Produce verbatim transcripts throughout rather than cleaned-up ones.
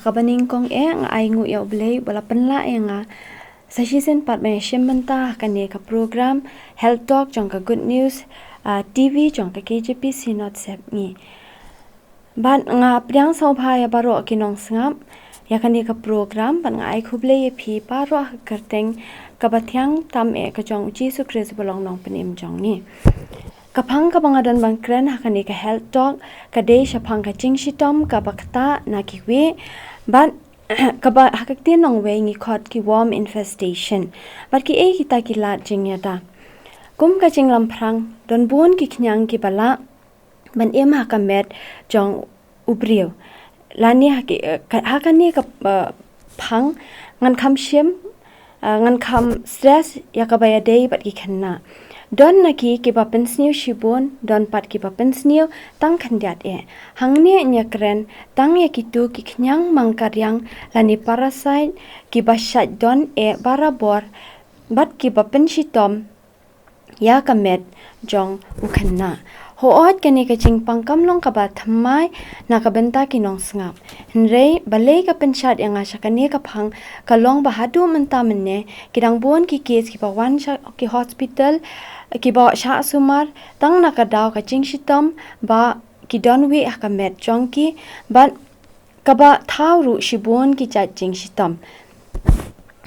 Kaba nyngkong eh nga ai nguh ïa U Blei ba la pynlah ïa nga sa shisien pat ban ïashim bynta ha kane ka program Health Talk jong ka Good News, ah, T V jong ka K J P Synod Sepngi. Bad nga pdiang sngewbha ïa baroh ki nongsngap ïa kane ka program, bad nga ai khublei ïa phi baroh ha ka kyrteng kaba thiang tam eh ka jong U Jisu Khrist ba long Nongpynim jong ngi. Ka phang kaba nga don ban kren ha kane ka Health Talk ka dei shaphang ka jingshitom kaba ktah na kiwei, bad kaba ha ka ktien nongwei ngi khot ki worm infestation. Bad kiei kita ki lad jingïada? Kum ka jinglamphrang, don bun ki khñiang kiba lah ban im ha ka met jong u briew. Lane ha ki, eh, ka, ha kane ka, eh, phang ngan kham shim, eh, ngan kham stress ïa kaba ïadei bad ki khynnah. Don na ki kiba pynsniew shibun, don pat kiba pynsniew tang khyndiat eh. Hangne ngin ïakren tang ïa kitu ki khñiang mangkariang lane parasite kiba shait don eh barabor bad kiba pynshitom ïa ka met jong u khynnah. Hooid, kane ka jingpang kam long kaba thymmai na ka bynta ki nongsngap. Hynrei balei ka pynshad ïa nga sha kane ka phang? Ka long ba haduh mynta mynne ki dang bun ki case kiba wan sha ki hospital, kiba shah sumar tang na ka daw ka jingshitom ba ki don wieh ha ka met jong ki, bad kaba thaw ruh shibun ki jait jingshitom.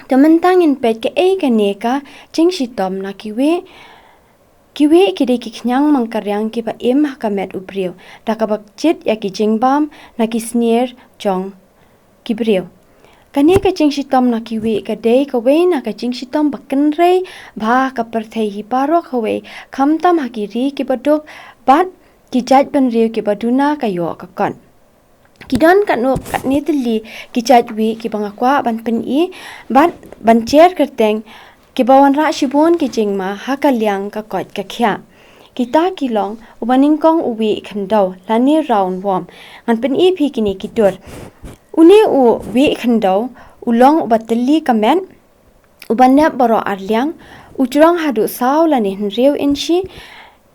Te mynta ngin peit kaei kane ka jingshitom na kiwei. Kiwei ki dei ki khñiang mangkariang kiba im ha ka met u briew da kaba jied ïa ki jingbam na ki snier jong ki briew. Kane ka jingshitom na kiwei ka dei kawei na ka jingshitom ba kynrei bha ha ka pyrthei hi baroh kawei, khamtam ha ki ri kiba duk bad ki jaitbynriew kiba duna ka ïoh ka kot. Ki don katno katne tylli ki jait wieh kiba nga kwah ban pyni bad ban jer kyrteng, kiba wanrah shibun ki jingma ha ka liang ka koit ka khiah. Kita ki long, uba nyngkong u wieh khyndew lane round worm. Ngan pyni phi kine ki dur. Une u wieh khyndew u long uba tylli ka met, uba nep baroh ar liang, u jrong haduh saw lane hynriew inshi.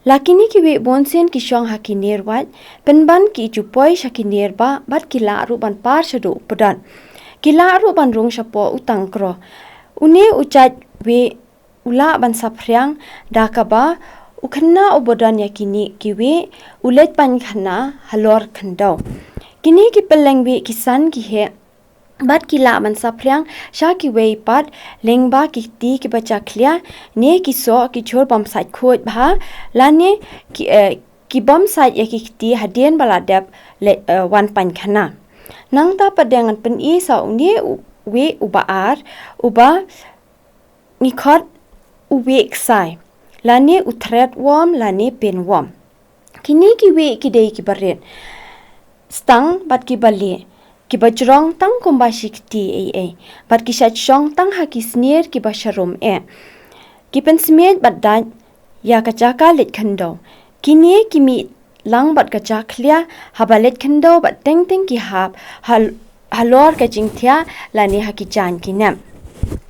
La kine ki wieh bunsien ki shong ha ki nier wait, pynban ki ju poi sha ki nier bah bad ki lah ruh ban par shaduh u pdot. Ki lah ruh ban rung shapoh u tangkro. Une u jait wieh u lah ban saphriang da kaba u khynnah uba don ïa kine ki wieh u leit paiñkhana halor khyndew. Kine ki pylleng wieh ki san ki heh bad ki lah ban saphriang sha kiwei pat lyngba ki kti kiba jakhlia ne ki soh ki jhur bym sait khuid bha lane ki, eh, ki bym sait ïa ki kti hadien ba la dep leit, eh, wan paiñkhana. Nangta pat de ngan pyni sa une u wieh uba ar, uba ngi khot u wieh ksai lane u thread worm lane pinworm. Kine ki wieh ki dei kiba rit stang bad kiba lieh, kiba jrong tang kumba shi kti ei ei bad ki shait shong tang ha ki snier kiba sharum eh. Ki pynsmiej bad dait ïa ka jaka leit khyndew. Kine ki mih lang bad ka jakhlia haba leit khyndew bad teng teng ki hap hal-, halor ka jingthiah lane ha ki jaiñ ki nep.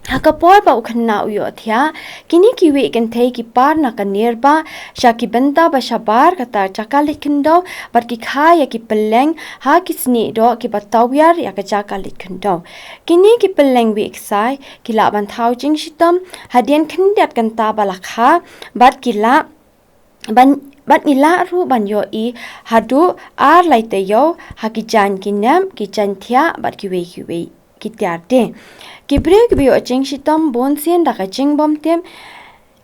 Ha ka por ba u khynnah u ïohthiah, kine ki wieh kynthei ki par na ka nier bah sha ki bynta ba shabar kata jaka leit khyndew bad ki kha ïa ki pylleng ha ki snieh doh kiba tawiar ïa ka jaka leit khyndew. Kine ki pylleng wieh ksai ki lah ban thaw jingshitom hadien khyndiat kynta ba la kha bad ki lah ban, bad ngi lah ruh ban ïohi haduh ar lai taïew ha ki jaiñ ki nep, ki jaiñ thiah bad kiwei kiwei ki tiar de. Ki briew kiba ïoh jingshitom bunsien da ka jingbymtip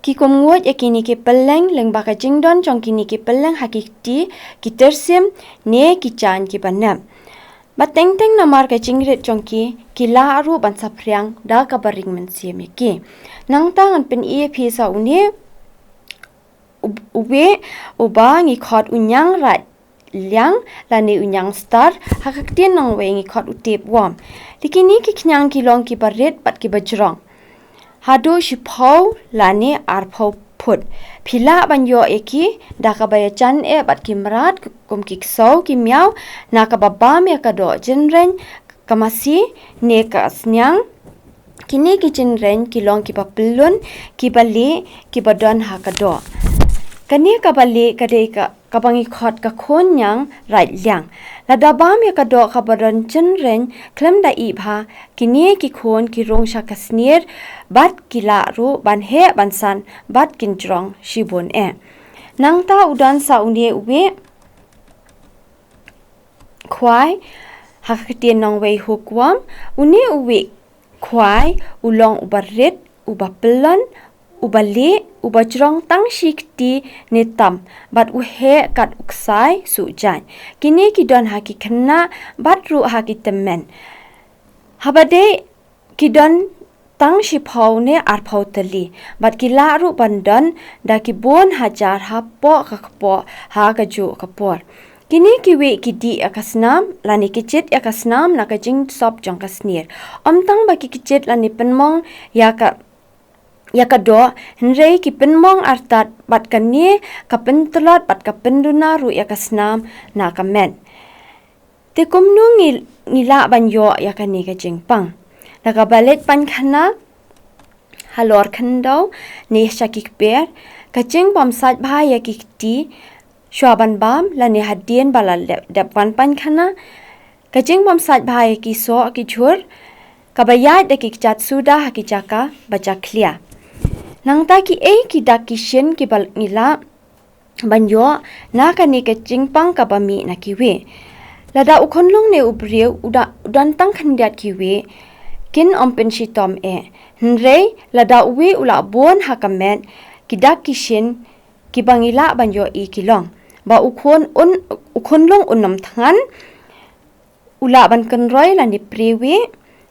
ki kum nguid ïa kine ki pylleng lyngba ka jingdon jong kine ki pylleng ha ki kti, ki tyrsim ne ki jaiñ kiba nep. Bad teng teng namar ka jingrit jong ki, ki lah ruh ban saphriang da kaba ring mynsiem ïa ki. Nangta ngan pyni ïa phi sa une u, u wieh uba ngi khot u ñiang raid liang lane u ñiang star, ha ka ktien nongwei ngi khot u tapeworm. Te kine ki khñiang ki long kiba rit bad kiba jrong haduh shiphew lane arphew phut. Phi lah ban ïoh ïa ki da kaba ïajan eh bad ki mrad kum ki ksew ki miaw, na kaba bam ïa ka doh jynrein, ka masi ne ka sniang. Kine ki jynrein ki long kiba pyllun, kiba lieh, kiba don ha ka doh. Kane kaba lieh ka dei ka, kaba ngi khot ka khun ñiang raid liang. Lada bam ïa ka doh kaba don jynrein khlem da ih bha, kine ki khun ki rung sha ka snier bad ki lah ruh ban heh ban san bad kin jrong shibun eh. Nangta u don sa une uwei khwai ha ka ktien nongwei hookworm. Une uwei khwai u long uba rit, uba pyllun, uba lieh, uba jrong tang shi kti ne tam bad u heh kat u ksai suh jait. Kine ki don ha ki khynnah bad ruh ha ki tymmen. Haba dei ki don tang shiphew ne arphew tylli bad ki lah ruh ban don da ki bun hajar hapoh ka kpoh ha kajuh ka por. Kine kiwei ki dih ïa ka snam lane ki jied ïa ka snam na ka jingsop jong ka snier. Ym tang ba ki jied lane pynmong ïa ka ïa ka doh, hynrei ki pynmong artat bad kane ka pyntlot bad ka pynduna ruh ïa ka snam na ka met. Te kumno ngi, ngi lah ban ïoh ïa kane ka jingpang? Da kaba leit paikhana halor khyndew ne sha ki kper, ka jingbym sait bha ïa ki kti shuwa ban bam lane hadien ba la dep, dep wan paikhana, ka jingbym sait bha ïa ki soh ki jhur, kaba ïaid da ki kjat suda ha ki jaka ba jakhlia. Nangta kiei ki dak ki shin kiba ngi lah ban ïoh na kane ka jingpang kaba mih na kiwei? Lada u khunlung ne u briew u da, u don tang khyndiat kiwei, kin ym pynshitom eh. Hynrei lada uwei u lah bun ha ka met, ki dak ki shin kiba ngi lah ban ïohi ki long ba u khun un, u khunlung un ym thngan, u lah ban kynroi lane prie wei.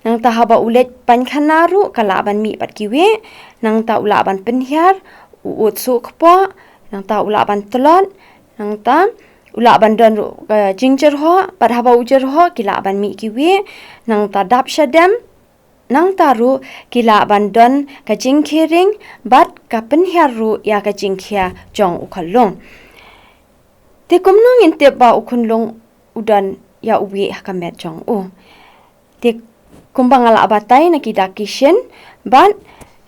Nangta haba u leit paikhana ruh ka lah ban mih bad kiwei. Nangta u lah ban pynhiar, u ud suh kpoh. Nangta u lah ban tlot. Nangta u lah ban don ruh ka jingjyrhoh bad haba u jyrhoh ki lah ban mih kiwei. Nangta dap shadem. Nangta ruh ki lah ban don ka jingkhie ring bad ka pynhiar ruh ïa ka jingkhia jong u khunlung. Te kumno ngin tip ba u khunlung u don ïa uwei ha ka met jong u? Te kumba nga lah batai na ki dak ki shin bad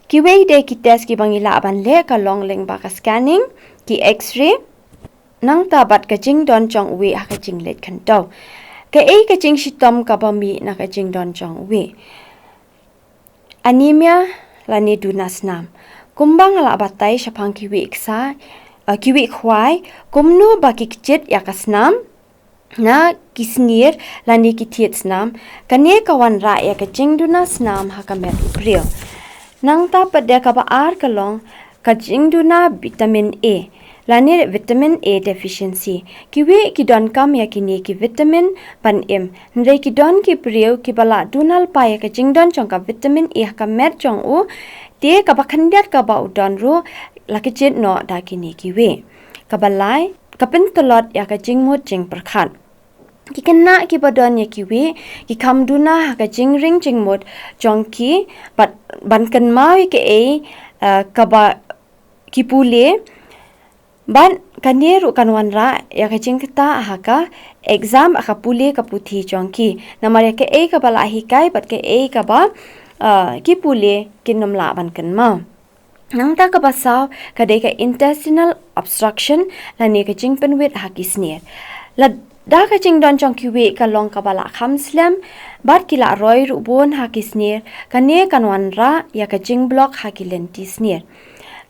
kiwei de ki test kiba ngi lah ban leh ka long lyngba ka scanning, ki X-ray. Nangta bad ka jingdon jong uwei ha ka jingleit khyndew. Kaei ka jingshitom kaba mih na ka jingdon jong uwei? Anemia lane duna snam. Kumba nga lah batai shaphang kiwei ksa, eh, kiwei khwai, kumno ba ki kjit ïa ka snam na ki snier lane ki thied snam, kane ka wanrah ïa ka jingduna snam ha ka met u briew. Nangta pat de kaba ar ka long ka jingduna vitamin A lane vitamin A deficiency. Kiwei ki donkam ïa kine ki vitamin ban im. Hynrei ki don ki briew kiba lah duna lypa ïa ka jingdon jong ka vitamin A ha ka met jong u. Te kaba khyndiat kaba u don ruh la kjit noh da kine kiwei. Kaba lai, ka pyntlot ïa ka jingmut jingpyrkhat. Ki khynnah kiba don ïa kiwei ki kham duna ha ka jingring jingmut jong ki bad ban kynmaw ïa kaei, eh, kaba ki pule. Bad kane ruh kan wanrah ïa ka jingktah ha ka exam, ha ka pule ka puthi jong ki. Namar ïa kaei kaba lah hikai bad kaei kaba, eh, ki pule kin ym lah ban kynmaw. Nangta kaba saw ka dei ka intestinal obstruction lane ka jingpynwit ha ki snier. Lada ka jingdon jong kiwei ka long kaba lah kham slem bad ki lah roi ruh bun ha ki snier, kane kan wanrah ïa ka jingblok ha ki lynti snier.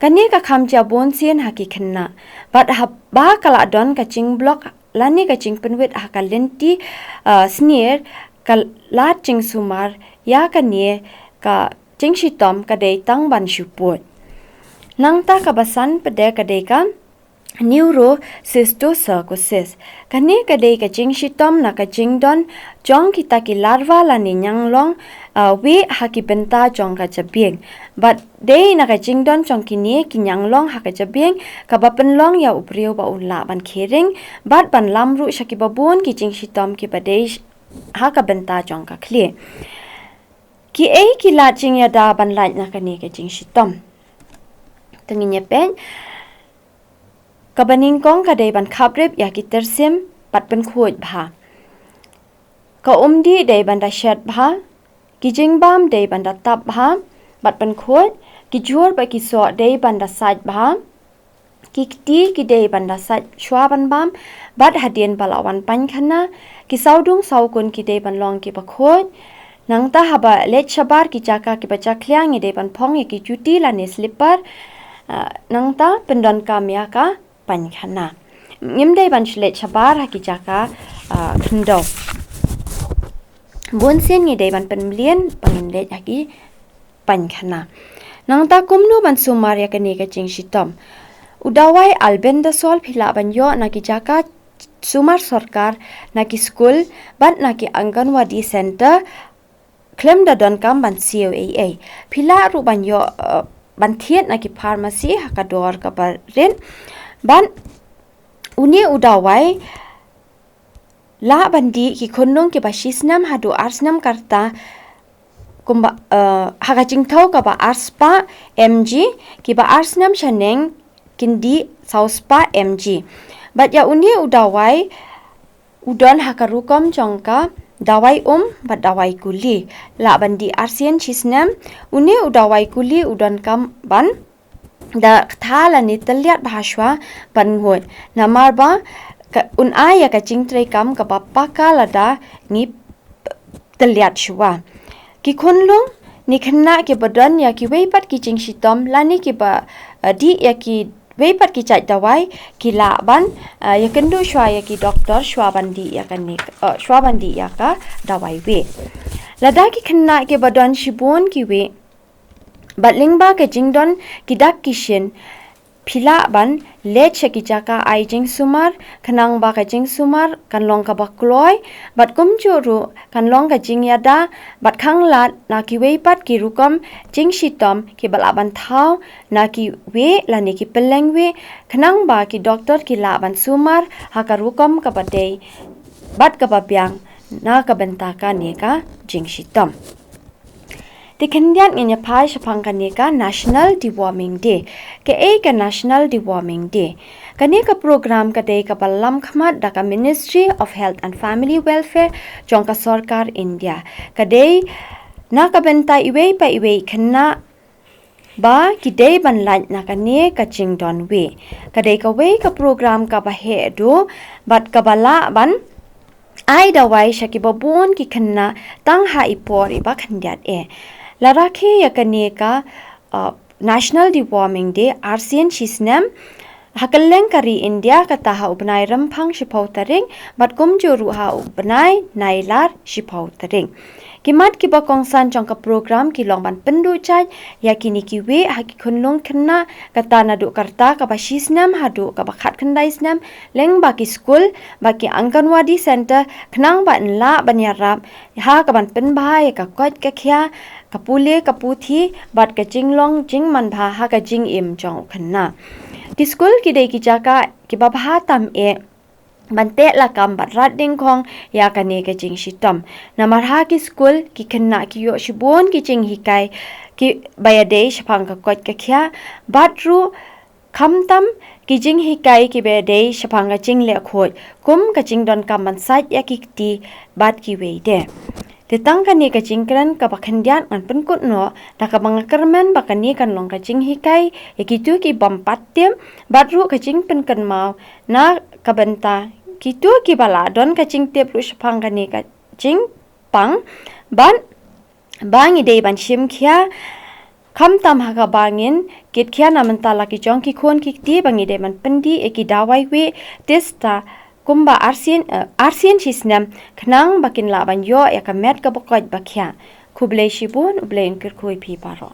Kane ka kham jia bun sien ha ki khynnah. Bad haba ka lah don ka jingblok lane ka jingpynwit ha ka lynti, uh, snier, ka lad jingsumar ïa kane ka jingshitom ka dei tang ban shu pud. Nangta kaba san pat de ka dei ka neurocystocercosis. Kane ka dei ka jingshitom na ka jingdon jong kita ki larva lane ñianglong, uh, wei ha ki bynta jong ka jabieng. Bad dei na ka jingdon jong kine ki ñianglong ha ka jabieng kaba pynlong ïa u briew ba un lah ban khie ring bad ban lam ruh sha kiba bun ki jingshitom kiba dei ha ka bynta jong ka khlieh. Kiei ki lad jingïada ban lait na kane ka jingshitom? Te ngin ïa peit. Kaba nyngkong ka dei ban khaprip ïa ki tyrsim bad pynkhuid bha. Ka umdih dei ban da shet bha. Ki jingbam dei ban da tap bha bad pynkhuid. Ki jhur bad ki soh dei ban da sait bha. ki kti ki dei ban da sait shuwa ban bam, bad hadien ba la wan painkhana, ki sawdong sawkun ki dei ban long kiba khuid. Nangta haba leit shabar ki jaka kiba jakhlia ngi dei ban phong ïa ki juti lane slipper, ah, nangta pyndonkam ïa ka painkhana. Ngim dei ban leit shabar ha ki jaka, ah, khyndew. Bun sien ngi dei ban pynmlien ba ngin leit ha ki painkhana. Nangta kumno ban sumar ïa kane ka jingshitom? U dawai albendazole phi lah ban ïoh na ki jaka sumar sorkar, na ki skul, bad na ki Anganwadi Center, khlem da donkam ban siew ei ei. Phi lah ruh ban ïoh, eh, ban thied na ki pharmacy ha ka dor kaba rit. Bad une u dawai lah ban dih ki khunlung kiba shisnem haduh arsnem ka rta, kumba, eh, ha ka jingthew kaba arspah M G, kiba arsnem shaneng kin dih sawspah M G. Bad ïa une u dawai u don ha ka rukom jong ka dawai um bad dawai kuli. Lah ban dih arsien shisnem. Une u dawai kuli u donkam ban da ktha lane tylliat bha shuwa ban nguid. Namar ba ka, un ai ïa ka jingtreikam kaba paka lada ngi tylliat shuwa. Ki khunlung ne khynnah kiba don ïa kiwei pat ki jingshitom lane kiba, eh, dih ïa kiwei pat ki jait dawai, ki lah ban, eh, ïakynduh shuwa ïa ki doktor shuwa ban dih ïa kane, eh, shuwa ban dih ïa ka dawai wieh. Lada ki khynnah kiba don shibun kiwieh, bad lyngba ka jingdon ki dak ki shin, phi lah ban leit sha ki jaka ai jingsumar, khnang ba ka jingsumar kan long kaba kloi, bad kumjuh ruh kan long ka jingïada bad khanglad na kiwei pat ki rukom jingshitom kiba lah ban thaw na ki wieh lane ki pylleng wieh, khnang ba ki doktor ki lah ban sumar ha ka rukom kaba dei bad kaba biang na ka bynta kane ka jingshitom. Te khyndiat ngin ïa phai shaphang kane ka National Deworming Day. Kaei ka National Deworming Day? Kane ka program ka dei kaba lam khmat da ka Ministry of Health and Family Welfare jong ka sorkar India. Ka dei na ka bynta iwei pa iwei khynnah ba ki dei ban lait na kane ka jingdon wieh. Ka dei kawei ka program kaba heh duh bad kaba lah ban ai dawai sha kiba bun ki khynnah tang ha i por iba khyndiat eh. La rakhe ïa kane ka, uh, National Deworming Day arsien shisnem ha kylleng ka ri India, kata ha u bnai Rymphang shiphew tarik bad kumjuh ruh ha u bnai Nailar shiphew tarik. Ki mat kiba kongsan jong ka program ki long ban pynduh jait ïa kine ki wieh ha ki khunlung khynnah, kata naduh ka rta kaba shisnem haduh kaba khatkhyndai snem, lyngba ki skul bad ki Anganwadi Center, khnang ba yn lah ban ïarap ha kaban pynbha ïa ka koit ka khiah, ka pule ka puthi bad ka jinglong jingmanbha ha ka jingim jong u khynnah. Ki skul ki dei ki jaka kiba bha tam eh ban teh lakam bad rat dyngkhong ïa kane ka jingshitom. Namar ha ki skul ki khynnah ki ïoh shibun ki jinghikai kiba ïadei shaphang ka koit ka khiah, bad ruh khamtam ki jinghikai kiba ïadei shaphang ka jingleh khuid, kum ka jingdonkam ban sait ïa ki kti bad kiwei de. Te tang kane ka jingkren kaba khyndiat ngan pynkut noh da kaba nga kyrmen ba kane kan long ka jinghikai ïa kito ki bym pat tip, bad ruh ka jingpynkynmaw na ka bynta kito kiba la don ka jingtip ruh shaphang kane ka jingpang, bad ba ngi dei ban shim khia, khamtam ha kaba ngin kit khia na bynta la ki jong ki khun ki kti, ba ngi dei ban pyndih ïa ki dawai wieh tista kumba arsien, eh, arsien shisnem, khnang ba kin lah ban ïoh ïa ka met kaba koit ba khiah. Khublei shibun, U Blei un kyrkhu ïa phi baroh.